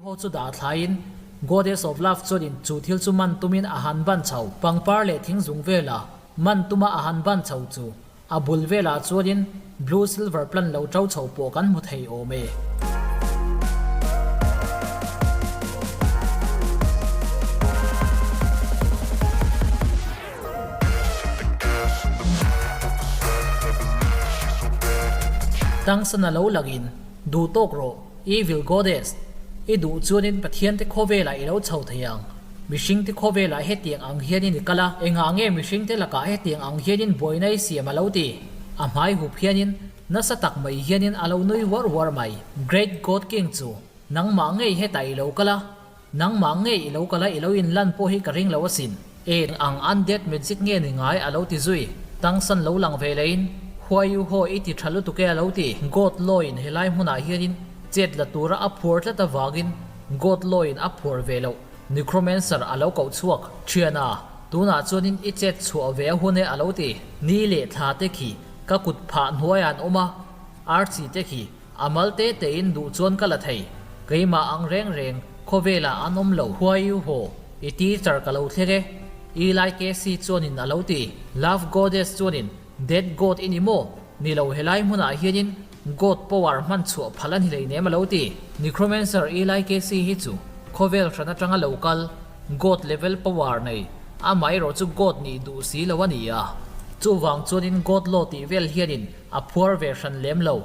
Ho chu dah thlaiin Goddess of Love chuanin chu thil chu man tumin a han ban chho. Pangpar leh thing zung vela man tuma a han ban chho chu a bul velah chuanin Blue Silver plant lo ṭo chho pawh kan hmu thei awm e. Tangsan a lo langin duh tawk rawh. Evil Goddess, I duh chuanin Pathiante khawvelah i lo chho thei ang. Mihringte khawvelah hetiang ang hianin i kal a, engah nge mihringte lakah hetiang ang hianin buaina i siam a lo ti? A hmai hup hianin nasa tak mai hianin a lo nui uar uar mai. Great God King chu nangmah ngei hetah i lo kal a, nangmah ngei i lo kal a i lo inlan pawh hi ka ring lo asin. Eng ang undead magic nge ni ngai a lo ti zui. Tangsan lo lang ve lehin, Huai u haw i ti tha lutuk e a lo ti. God law-in helai hmunah hianin chet la tura a phuar tlat avangin God law-in a phuar ve loh Necromancer a lo koh chhuak thian a, tunah chuanin i chet chhuah ve a hun e a lo ti. Ni leh thla te khi ka kut phah hnuaiah an awm a, archi te khi A mal te tein duh chuan ka la thei. Keimah ang reng reng, khawvelah an awm lo. Huai u haw, i teacher ka lo thleng e. Eli Casey chuanin a lo ti. Love Goddess chuanin, Dead God i ni maw? Ni lo, helai hmunah hianin God power hman chhuah phal a ni hleinem a lo ti. Necromancer Eli Casey hi chu khawvel hran atanga lo kal, God level power nei, amaherawh chu God nih duh si lo a ni a. Chuvang chuanin God law tih vel hianin a phuar ve hran lem lo.